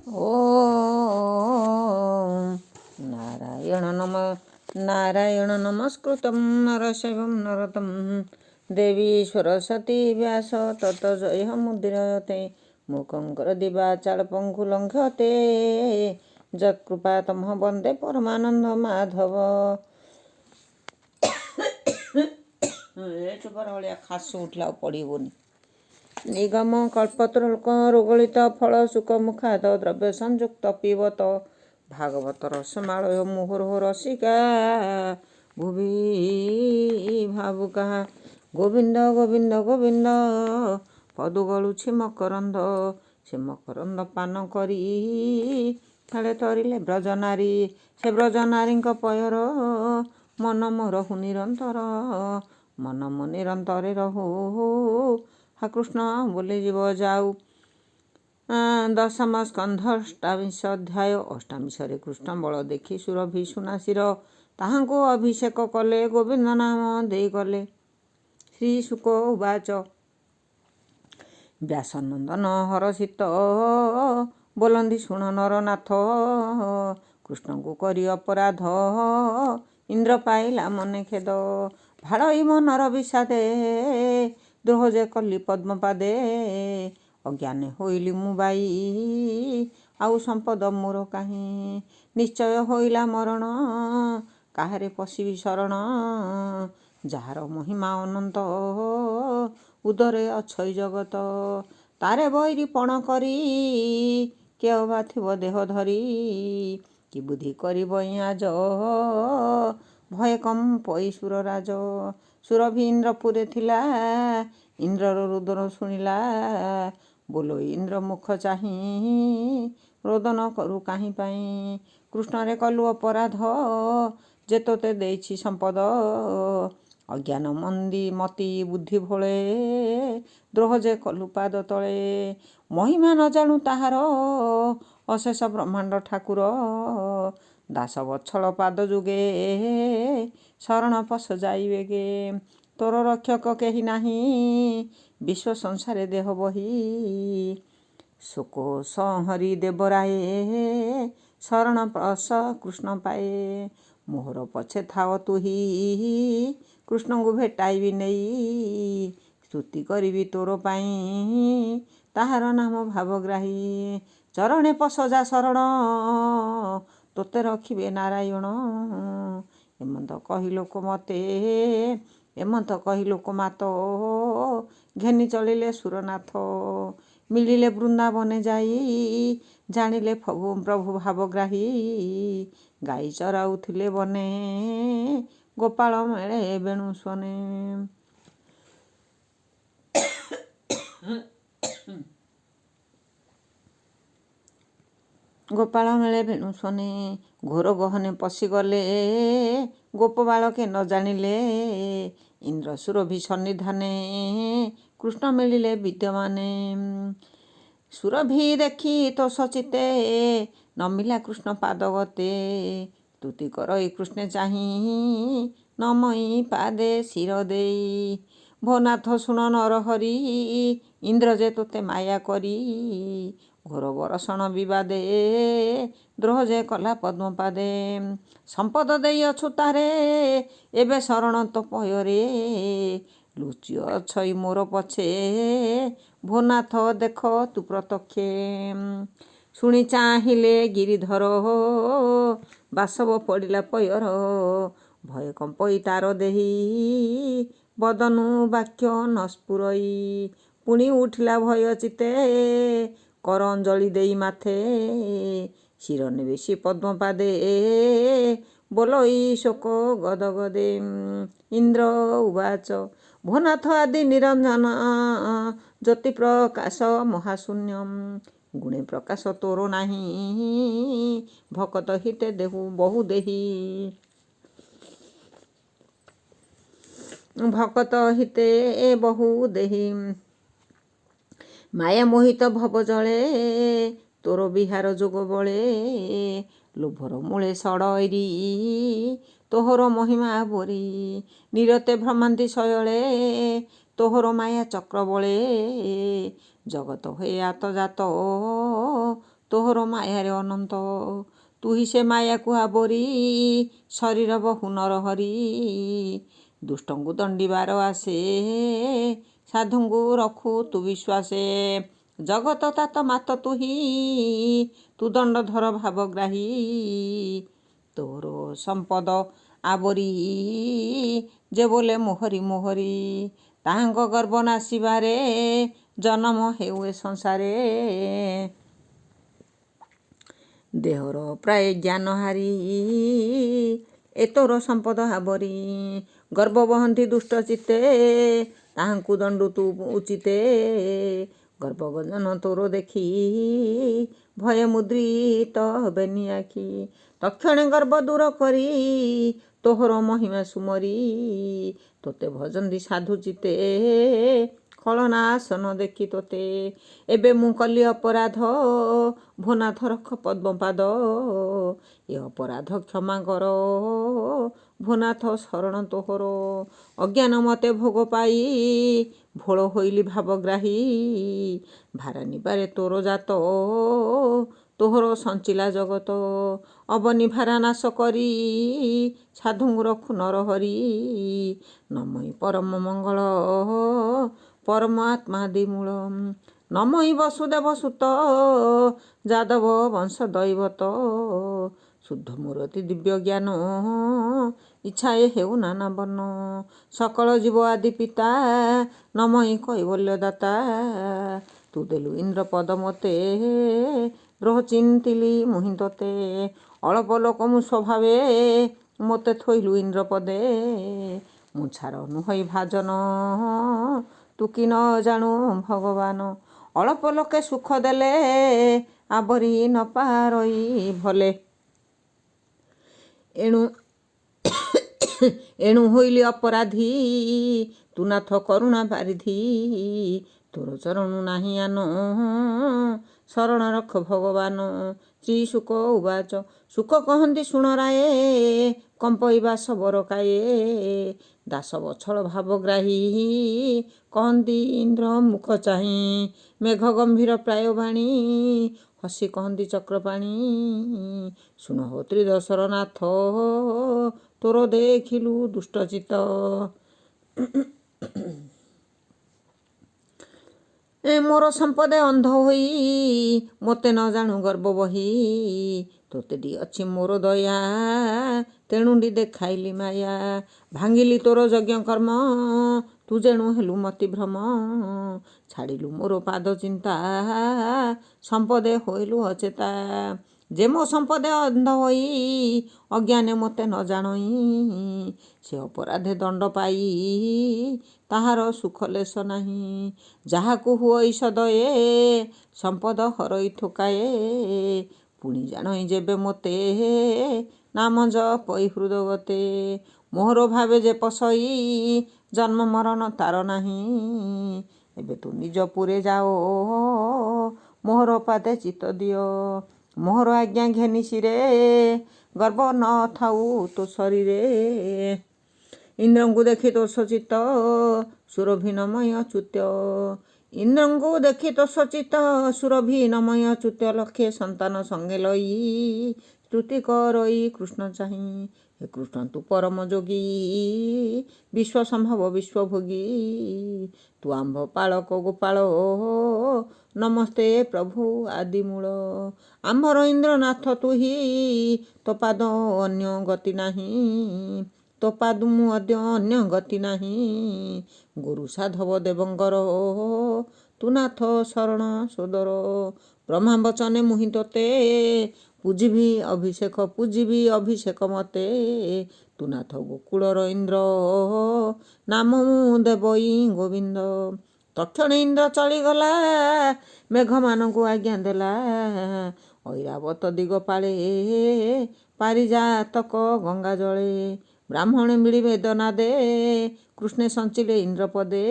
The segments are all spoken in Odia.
ଓ ନାରାୟଣ ନମ ନାରାୟଣ ନମସ୍କୃତಂ ନରଶୈବಂ ନରତಂ ଦେବୀ ସରସ୍ୱତୀ ବ୍ୟାସ ତତ ଜୟ ମୁଦ୍ରୟତେ ମୁକଙ୍କର ଦିବାଚାଳ ପଙ୍ଖୁ ଲଙ୍ଘତେ ଯତ୍କୃପା ତମଃ ବନ୍ଦେ ପରମାନନ୍ଦ ମାଧବ। ଏ ଚୋପାର ଭଳିଆ ଖାସ ଉଠିଲା, ଆଉ ପଡ଼ିବନି। ନିଗମ କଳ୍ପତରୁଗଳିତ ଫଳ ସୁଖ ମୁଖାଦ ଦ୍ରବ୍ୟ ସଂଯୁକ୍ତ ପିବତ ଭାଗବତ ରସମାଳୟ ମୁହୁର୍ହୁ ରସିକା ଭୁବି ଭାବୁକା। ଗୋବିନ୍ଦ ଗୋବିନ୍ଦ ଗୋବିନ୍ଦ ପଦୁ ଗଳୁଛି ମକରନ୍ଦ, ସେ ମକରନ୍ଦ ପାନ କରି ଥଳେ ତରିଲେ ବ୍ରଜନାରୀ, ସେ ବ୍ରଜନାରୀଙ୍କ ପୟର ମନ ମୋ ରହୁ ନିରନ୍ତର, ମନ ମୋ ନିରନ୍ତରେ ରହୁ। ହା କୃଷ୍ଣ ବୋଲି ଯିବ ଯାଉ। ଦଶମ ସ୍କନ୍ଧ ଅଷ୍ଟାବିଂଶ ଅଧ୍ୟାୟ। ଅଷ୍ଟାବିଂଶରେ କୃଷ୍ଣ ବଳ ଦେଖି ସୁରଭି ସୁନାଶିର ତାହାଙ୍କୁ ଅଭିଷେକ କଲେ, ଗୋବିନ୍ଦ ନାମ ଦେଇଗଲେ। ଶ୍ରୀ ଶୁକ ଉବାଚ ବ୍ୟାସନନ୍ଦନ ହରଷିତ ବୋଲନ୍ତି, ଶୁଣ ନରନାଥ, କୃଷ୍ଣଙ୍କୁ କରି ଅପରାଧ ଇନ୍ଦ୍ର ପାଇଲା ମନେ ଖେଦ। ଭାଳଇ ମନର ବିଷାଦେ, ଦ୍ରୋହ ଯେ କଲି ପଦ୍ମପାଦେ। ଅଜ୍ଞାନେ ହୋଇଲି ମୁଁ ବାଇ, ଆଉ ସମ୍ପଦ ମୋର କାହିଁ? ନିଶ୍ଚୟ ହୋଇଲା ମରଣ, କାହାରେ ପଶିବି ଶରଣ? ଯାହାର ମହିମା ଅନନ୍ତ, ଉଦରେ ଅଛଇ ଜଗତ, ତାରେ ବୈରୀ ପଣ କରି କେ ଅବା ଥିବ ଦେହ ଧରି? କି ବୁଦ୍ଧି କରିବ ଆଜ, ଭୟ କମ୍ପଇ ସୁରରାଜ। ସୁରଭି ଇନ୍ଦ୍ରପୁରେ ଥିଲା, ଇନ୍ଦ୍ରର ରୋଦନ ଶୁଣିଲା। ବୋଲ ଇନ୍ଦ୍ର ମୁଖ ଚାହିଁ, ରୋଦନ କରୁ କାହିଁ ପାଇଁ? କୃଷ୍ଣରେ କଲୁ ଅପରାଧ, ଯେ ତୋତେ ଦେଇଛି ସମ୍ପଦ। ଅଜ୍ଞାନ ମନ୍ଦି ମତି ବୁଦ୍ଧି ଭୋଳେ, ଦ୍ରୋହ ଯେ କଲୁ ପାଦ ତଳେ। ମହିମା ନ ଜାଣୁ ତାହାର, ଅଶେଷ ବ୍ରହ୍ମାଣ୍ଡ ଠାକୁର। ଦାସ ବତ୍ସଳ ପାଦ ଯୁଗେ ଶରଣ ପଶ ଯାଇବେଗେ। ତୋର ରକ୍ଷକ କେହି ନାହିଁ, ବିଶ୍ୱ ସଂସାରେ ଦେହ ବହି। ଶୋକ ସଂହରି ଦେବରାଏ, ଶରଣ ପଶ କୃଷ୍ଣ ପାଏ। ମୋହର ପଛେ ଥାଅ ତୁହି, କୃଷ୍ଣଙ୍କୁ ଭେଟାଇବି ନେଇ। ସ୍ତୁତି କରିବି ତୋର ପାଇଁ ତାହାର ନାମ ଭାବଗ୍ରାହୀ। ଚରଣେ ପଶ ଯା ଶରଣ, ତୋତେ ରଖିବେ ନାରାୟଣ। ଏମନ୍ତ କହି ଲୋକ ମତେ, ଏମନ୍ତ କହି ଲୋକ ମାତ ଘେନି ଚଳିଲେ ସୁରନାଥ। ମିଳିଲେ ବୃନ୍ଦାବନେ ଯାଇ, ଜାଣିଲେ ପ୍ରଭୁ ଭାବଗ୍ରାହୀ। ଗାଈ ଚରାଉଥିଲେ ବନେ, ଗୋପାଳ ମେଳେ ବେଣୁ ସ୍ୱନେ। ଗୋପାଳ ମେଳେ ବେଣୁ ସ୍ୱନେ। ଘୋର ଗହନେ ପଶିଗଲେ, ଗୋପ ବାଳକେ ନ ଜାଣିଲେ। ଇନ୍ଦ୍ର ସୁରଭି ସନ୍ନିଧାନେ କୃଷ୍ଣ ମିଳିଲେ ବିଦ୍ୟମାନେ। ସୁରଭି ଦେଖି ତୋଷ ଚିତ୍ତେ ନମିଲା କୃଷ୍ଣ ପାଦଗତେ। ସ୍ତୁତି କରଇ କୃଷ୍ଣେ ଚାହିଁ, ନମଇ ପାଦେ ଶିର ଦେଇ। ଭୋନାଥ ଶୁଣ ନରହରି, ଇନ୍ଦ୍ର ଯେ ତୋତେ ମାୟା କରି ଘୋର ବରଷଣ ବିବାଦେ ଦ୍ରୋହ ଯେ କଲା ପଦ୍ମପାଦେ। ସମ୍ପଦ ଦେଇଅଛୁ ତାରେ, ଏବେ ଶରଣ ତୋ ପୟରେ। ଲୁଚି ଅଛଇ ମୋର ପଛେ, ଭୋନାଥ ଦେଖ ତୁ ପ୍ରତ୍ୟକ୍ଷେ। ଶୁଣି ଚାହିଁଲେ ଗିରିଧର, ବାସବ ପଡ଼ିଲା ପୟର। ଭୟ କମ୍ପଇ ତାର ଦେହି, ବଦନୁ ବାକ୍ୟ ନ ସ୍ଫୁରଇ। ପୁଣି ଉଠିଲା ଭୟ ଚିତ୍ତେ, କର ଅଞ୍ଜଳି ଦେଇ ମାଥେ। ଶିର ନିବେଶି ପଦ୍ମପାଦେ, ବୋଲଇ ଶୋକ ଗଦ ଗଦେ। ଇନ୍ଦ୍ର ଉବାଚ ଭୋନାଥ ଆଦି ନିରଞ୍ଜନ, ଜ୍ୟୋତି ପ୍ରକାଶ ମହାଶୂନ୍ୟ। ଗୁଣେ ପ୍ରକାଶ ତୋର ନାହିଁ, ଭକତ ହିତେ ଦେହୁ ବହୁ ଦେହି। ଭକତ ହିତେ ବହୁ ଦେହି। ମାୟା ମୋହିତ ଭବ ଜଳେ, ତୋର ବିହାର ଯୋଗ ବଳେ। ଲୋଭର ମୂଳେ ସଡ଼ଇରି, ତୋହର ମହିମା ବୋରି। ନିରତେ ଭ୍ରମନ୍ତି ଶୟଳେ, ତୋହର ମାୟା ଚକ୍ର ବଳେ। ଜଗତ ହେ ଆତଯାତ, ତୋହର ମାୟାରେ ଅନନ୍ତ। ତୁହି ସେ ମାୟାକୁ ଆବୋରି ଶରୀର ବହୁ ନରହରି। ଦୁଷ୍ଟଙ୍କୁ ଦଣ୍ଡିବାର ଆସେ, ସାଧୁଙ୍କୁ ରଖୁ ତୁ ବିଶ୍ୱାସେ। ଜଗତ ତାତ ମାତ ତୁହି, ତୁ ଦଣ୍ଡଧର ଭାବଗ୍ରାହୀ। ତୋର ସମ୍ପଦ ଆବୋରି ଯେ ବୋଲେ ମୋହରି ମୋହରି, ତାହାଙ୍କ ଗର୍ବ ନାଶିବାରେ ଜନମ ହେଉ ଏ ସଂସାରେ। ଦେହର ପ୍ରାୟ ଜ୍ଞାନ ହାରି ଏ ତୋର ସମ୍ପଦ ଆବରି। ଗର୍ବ ବହନ୍ତି ଦୁଷ୍ଟ ଚିତ୍ତେ, ତାହାଙ୍କୁ ଦଣ୍ଡୁ ତୁ ଉଚିତେ। ଗର୍ବ ଗଜନ ତୋର ଦେଖି ଭୟ ମୁଦ୍ରିତ ବେନି ଆଖି। ତକ୍ଷଣେ ଗର୍ବ ଦୂର କରି ତୋହର ମହିମା ସୁମରି। ତୋତେ ଭଜନ୍ତି ସାଧୁ ଚିତ୍ତେ, ଖଳନାଶନ ଦେଖି ତୋତେ। ଏବେ ମୁଁ କଲି ଅପରାଧ, ଭୋନାଥ ରଖ ପଦ୍ମପାଦ। ଏ ଅପରାଧ କ୍ଷମା କର ଭୋନାଥ, ଶରଣ ତୋହର। ଅଜ୍ଞାନ ମତେ ଭୋଗ ପାଇ ଭୋଳ ହୋଇଲି ଭାବଗ୍ରାହୀ। ଭାରା ନିବାରେ ତୋର ଜାତ, ତୋହର ସଞ୍ଚିଲା ଜଗତ। ଅବନୀ ଭାରା ନାଶ କରି ସାଧୁଙ୍କୁ ରଖୁ ନରହରି। ନମଇ ପରମ ମଙ୍ଗଳ ପରମ ଆତ୍ମା ଦିମୂଳ। ନମଇ ବସୁଦେବ ସୁତ ଯାଦବ ବଂଶ ଦୈବତ। ଶୁଦ୍ଧ ମୂରତି ଦିବ୍ୟ ଜ୍ଞାନ ଇଚ୍ଛାଏ ହେଉ ନାନା ବର୍ଣ୍ଣ। ସକଳ ଜୀବ ଆଦି ପିତା ନମଇ କୈବଲ୍ୟ ଦାତା। ତୁ ଦେଲୁ ଇନ୍ଦ୍ର ପଦ ମୋତେ, ଦ୍ରୋହ ଚିନ୍ତିଲି ମୁହିଁ ତୋତେ। ଅଳପ ଲୋକ ମୁଁ ସ୍ୱଭାବେ, ମୋତେ ଥୋଇଲୁ ଇନ୍ଦ୍ର ପଦେ। ମୁଁ ଛାର ନୁହଇ ଭାଜନ, ତୁ କି ନ ଜାଣୁ ଭଗବାନ। ଅଳପ ଲୋକେ ସୁଖ ଦେଲେ ଆବରି ନ ପାରଇ ଭଲେ। ଏଣୁ ଏଣୁ ହୋଇଲି ଅପରାଧୀ, ତୁ ନାଥ କରୁଣା ବାରିଧି। ତୋର ଚରଣୁ ନାହିଁ ଆନ, ଶରଣ ରଖ ଭଗବାନ। ଶ୍ରୀ ଶୁକ ଉବାଚ। ଶୁକ କହନ୍ତି ଶୁଣ ରାଏ, କମ୍ପଇବା ଶବର କାୟେ। ଦାସ ବଛଳ ଭାବଗ୍ରାହୀ କହନ୍ତି ଇନ୍ଦ୍ର ମୁଖ ଚାହିଁ। ମେଘ ଗମ୍ଭୀର ପ୍ରାୟ ବାଣୀ ହସି କହନ୍ତି ଚକ୍ରପାଣି। ଶୁଣ ହୋ ତ୍ରିଦଶର ନାଥ, ତୋର ଦେଖିଲୁ ଦୁଷ୍ଟଚିତ୍ତ। ଏ ମୋର ସମ୍ପଦେ ଅନ୍ଧ ହୋଇ ମୋତେ ନ ଜାଣୁ ଗର୍ବ ବହି। ତୋତେ ଟି ଅଛି ମୋର ଦୟା, ତେଣୁ ଦେଖାଇଲି ମାୟା। ଭାଙ୍ଗିଲି ତୋର ଯଜ୍ଞ କର୍ମ, ତୁ ଯେଣୁ ହେଲୁ ମତି ଭ୍ରମ। ଛାଡ଼ିଲୁ ମୋର ପାଦ ଚିନ୍ତା, ସମ୍ପଦେ ହୋଇଲୁ ଅଚେତା। ଯେ ମୋ ସମ୍ପଦେ ଅନ୍ଧ ହୋଇ ଅଜ୍ଞାନେ ମୋତେ ନ ଜାଣଇ, ସେ ଅପରାଧେ ଦଣ୍ଡ ପାଇ ତାହାର ସୁଖ ଲେଶ ନାହିଁ। ଯାହାକୁ ହୁଅଇ ସଦୟେ ସମ୍ପଦ ହରଇ ଥୋକାଏ, ପୁଣି ଜାଣଇ ଯେବେ ମୋତେ ନାମ ଜପଇ ହୃଦଗତେ। ମୋହର ଭାବେ ଯେ ପଶଇ ଜନ୍ମ ମରଣ ତାର ନାହିଁ। ଏବେ ତୁ ନିଜ ପୁରେ ଯାଅ, ମୋହର ପାଦେ ଚିତ୍ତ ଦିଅ। ମୋହର ଆଜ୍ଞା ଘେନି ଶିରେ, ଗର୍ବ ନ ଥାଉ ତୋ ଶରୀରେ। ଇନ୍ଦ୍ରଙ୍କୁ ଦେଖି ତୋଷ ଚିତ୍ତ ସୁରଭି ନମୟ ଅଚ୍ୟୁତ। ଇନ୍ଦ୍ରଙ୍କୁ ଦେଖି ତୋଷ ଚିତ୍ତ ସୁରଭି ନମୟ ଅଚ୍ୟୁତ। ଲକ୍ଷେ ସନ୍ତାନ ସଙ୍ଗେ ଲଇ ସ୍ତୁତି କରଇ କୃଷ୍ଣ ଚାହିଁ। ହେ କୃଷ୍ଣ ତୁ ପରମ ଯୋଗୀ, ବିଶ୍ୱ ସମ୍ଭବ ବିଶ୍ୱଭୋଗୀ। ତୁ ଆମ୍ଭ ପାଳକ ଗୋପାଳ, ନମସ୍ତେ ପ୍ରଭୁ ଆଦିମୂଳ। ଆମ୍ଭର ଇନ୍ଦ୍ରନାଥ ତୁହି, ତୋ ପାଦ ଅନ୍ୟ ଗତି ନାହିଁ। ତୋ ପାଦ ମୁଁ ଅନ୍ୟ ଗତି ନାହିଁ। ଗୁରୁ ସାଧବ ଦେବଙ୍କର, ତୁ ନାଥ ଶରଣ ସୋଦର। ବ୍ରହ୍ମା ବଚନେ ମୁହିଁ ତୋତେ ପୂଜିବି ଅଭିଷେକ, ପୂଜିବି ଅଭିଷେକ ମତେ। ତୁ ନାଥ ଗୋକୁଳର ଇନ୍ଦ୍ର, ନାମ ମୁଁ ଦେବଇ ଗୋବିନ୍ଦ। ତକ୍ଷଣେ ଇନ୍ଦ୍ର ଚଳିଗଲା, ମେଘମାନଙ୍କୁ ଆଜ୍ଞା ଦେଲା। ଐରାବତ ଦିଗପାଳେ ପାରିଜାତକ ଗଙ୍ଗା ଜଳେ। ବ୍ରାହ୍ମଣ ମିଳି ବେଦନା ଦେ କୃଷ୍ଣେ ସଞ୍ଚିଲେ ଇନ୍ଦ୍ରପଦେ।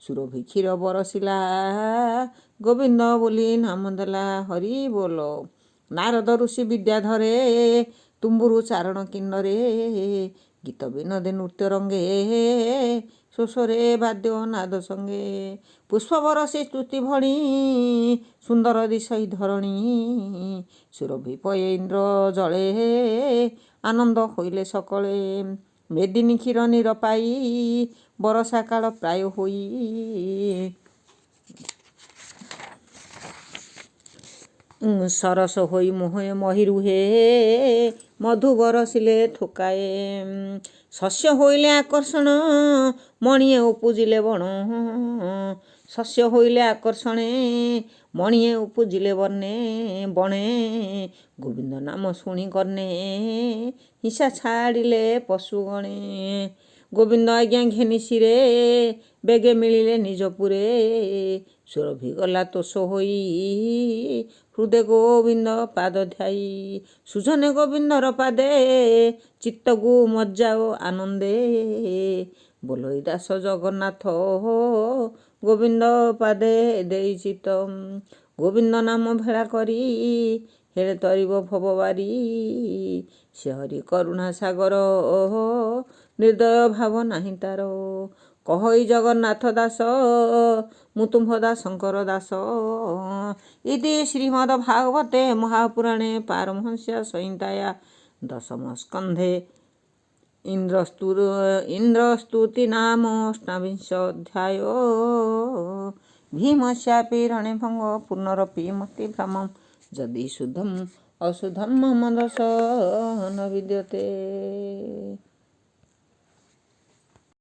ସୁରଭି କ୍ଷୀର ବରସିଲା, ଗୋବିନ୍ଦ ବୋଲି ନାମ ଦେଲା। ହରି ବୋଲ। ନାରଦ ଋଷି ବିଦ୍ୟାଧରେ ତୁମ୍ବୁରୁ ଚାରଣ କିନ୍ନରେ। ଗୀତ ବିନୋଦେ ନୃତ୍ୟ ରଙ୍ଗେ, ଶୋଷରେ ବାଦ୍ୟ ନାଦ ସଙ୍ଗେ। ପୁଷ୍ପ ବରସି ସ୍ତୁତି ଭଣି ସୁନ୍ଦର ଦିଶଇ ଧରଣୀ। ସୁରଭି ପୟେ ଇନ୍ଦ୍ର ଜଳେ, ଆନନ୍ଦ ହୋଇଲେ ସକଳେ। ମେଦିନୀ କ୍ଷୀର ନୀର ପାଇ, ବରଷା କାଳ ପ୍ରାୟ ହୋଇ। ସରସ ହୋଇ ମୋହ ମହି ରୁହେ, ମଧୁ ବରସିଲେ ଥୋକାଏ। ଶସ୍ୟ ହୋଇଲେ ଆକର୍ଷଣ, ମଣିଏ ଉପୁଜିଲେ ବଣ। ଶସ୍ୟ ହୋଇଲେ ଆକର୍ଷଣେ, ମଣିଏ ଉପୁଜିଲେ ବନେ ବଣେ। ଗୋବିନ୍ଦ ନାମ ଶୁଣି କର୍ଣ୍ଣେ, ହିଂସା ଛାଡ଼ିଲେ ପଶୁଗଣେ। ଗୋବିନ୍ଦ ଆଜ୍ଞା ଘେନି ଶିରେ, ବେଗେ ମିଳିଲେ ନିଜପୁରେ। ସୁରଭି ଗଲା ତୋଷ ହୋଇ, ହୃଦେ ଗୋବିନ୍ଦ ପାଦ ଧ୍ୟାଇ। ସୁଜନେ ଗୋବିନ୍ଦର ପାଦେ, ଚିତ୍ତକୁ ମଜ୍ଜାଓ ଆନନ୍ଦେ। ବୋଲଇ ଦାସ ଜଗନ୍ନାଥ, ଗୋବିନ୍ଦ ପାଦେ ଦେଇ ଚିତ୍ତ। ଗୋବିନ୍ଦ ନାମ ଭେଳା କରି, ହେଳେ ତରିବ ଭବବାରି। ସେ ହରି କରୁଣା ସାଗର, ନିର୍ଦ୍ଦୟ ଭାବ ନାହିଁ ତାର। କହଇ ଜଗନ୍ନାଥ ଦାସ, ମୁଁ ତୁମ୍ଭ ଦାସଙ୍କର ଦାସ। ଇତି ଶ୍ରୀମଦ ଭାଗବତେ ମହାପୁରାଣେ ପାରମହଂସ୍ୟା ସଂହିତାୟା ଦଶମ ସ୍କନ୍ଧେ ଇନ୍ଦ୍ରସ୍ତୁତି ନାମ ଅଷ୍ଟାବିଂଶ ଅଧ୍ୟାୟ। ଭୀମସ୍ୟାପି ରଣେ ଭଙ୍ଗ ପୁନରପି ମତିଭ୍ରମಂ ଯଦି ଶୁଦ୍ଧମ୍ ଅଶୁଦ୍ଧମ୍ ମମ ଦୋଷ ନ ବିଦ୍ୟତେ।